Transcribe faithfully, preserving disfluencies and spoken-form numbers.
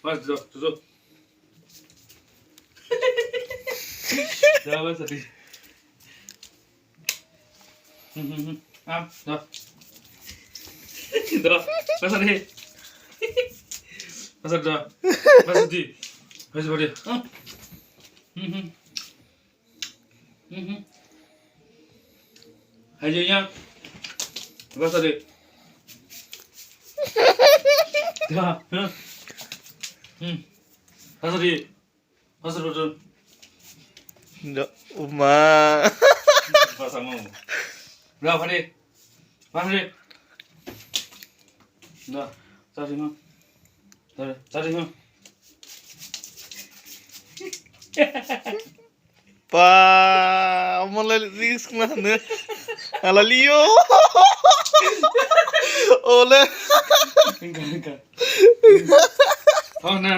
Mas do, do, do. Da, mas di. Hmm, hmm, hmm. Ah, da. Da, mas di. Mas da. Mas di. Mas di. Ah. Hmm, hmm. Mhm. Hai, Jaya. Basa de. Ha, ha. Hmm. Basa de. Basa de. Da, uma. Basa mau. Bra, phade. Phade. Da, tadi mau. Tadi, tadi mau. Pa, omo le risk na ne. Ala liyo. Ole. Engka, engka. Oh, na.